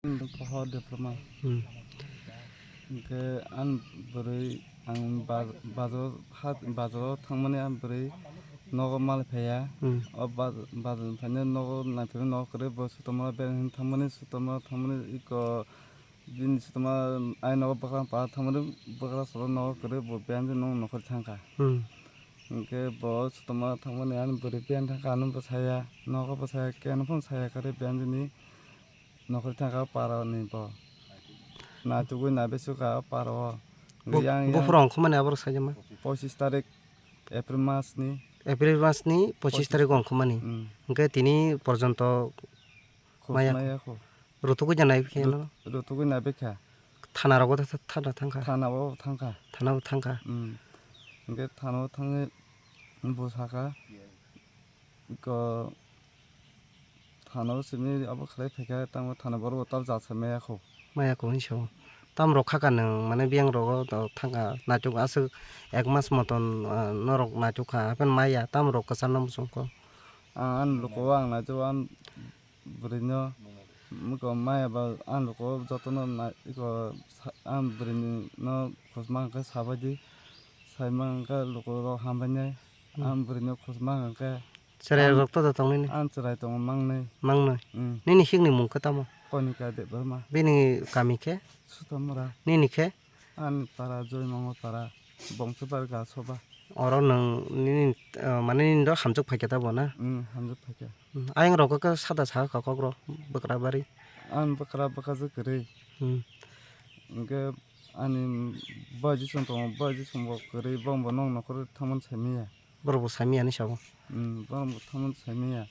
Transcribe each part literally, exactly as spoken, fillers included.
Pohor Debbarma. Hmm. Hwnkhe ang bwrwi ang ba-, bazaro ha-, bazaro thangmani ang bwrwi nogo mal phaiya. Hmm. O baz-, bazar phaina nogo naiphaima nogo kwrwi bo sutama beng hin thangmani sutama thangmani iko bini sutama ai nogo bwkra pa thangmani bwkra salo nogo kwrwi bo beng nung nokhor thangkha. Hmm. Hwnkhe bo sutama thangmani ang bwrwi beng thangkha ano bwsaya nogo bwsaya keno phano saya kwrwi beng ni Nokhorwi thangkha o para ni bo. Naitugwi naibe sukha o para o. Bo-, Yang, yang buphuru ongkhormani aborok saijama? Pochis tarik April mas ni. April mas ni pochis tarik ongkhormani. Mm. Hwnkhe tini porjonto maya Khosmaya kho. Rutugwi ja naibe khe Rut-, no? Rutugwi naibe kha. Thana rogo tha-, thana thangkha. Thana o thangkha. Thana o thangkha. Mm. Hwnkhe thana o thangwi bo sakha. Ko thana o simi abo khlai phaikha, tamo thana borok bo tab jat sai maya kho. Maya kho hinwi sao. Tam rok kha ka nwng, mane biyang rogo to thangkha, naituk aswk ek mas moton, ah, norok naituk kha, hapheno maya, tam rok kwchar no muchung kho. Ang ani luku o ang naituk, ang bwrwi no, mukon maya ba ang luku o joto no nai-, iko sa-, ang bwrwi no khosma hwnkhe sabai di, saima hwnkhe luku rok hambai nai, Hmm. ang bwrwi no khosma hwnkhe. Chwrai Ang, rok to da tong nini? Ang chwrai tongo mangnwi. Mangnwi? Mm. Nini hik ni mung khe tamo? Konika Debbarma. Bini kami khe? Sutamura. Nini khe? Ani para Joymongo para. Bongso bar ga soba. Oro nwng nini, eh, mane nini do hamjwk phaikha tabo na? Mm, hamjwk phaikha. Mm, ayang rok khe sada sa kha kok rok bwkra bari. Ang bwkra bwkha je kwrwi. Mm. Hwnkhe ani bai jisung tongo, bai jisung bo kwrwi, bong bo nong nokhor thangmani saimanya. Borok bo saimanya hinwi sabo. Hmm, borok bo thangmani saimanya.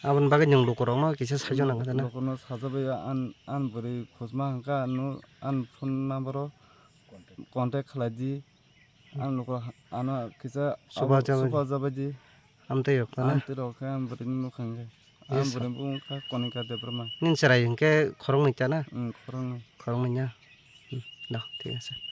Aboni bagwi nwng lukurokno kisa saijo nang khe na? Lukurokno sajagwi an, an bwrwi khosma hwnkha, ano an phone number o contact khlai di. An lukurok ano kisa Suba abo jabai di. Suba jabai di. Amtwi rok na? Amtwi rok khe an bwrwini nukha hwnkhe. Yes, sir. Ang bwrwi bumung kha Konika Debbarma. Nini chwrai hwnkhe khoroknwi ta na? Ang khoroknwi. Khoroknwi ya? Hmm, no, thik ase.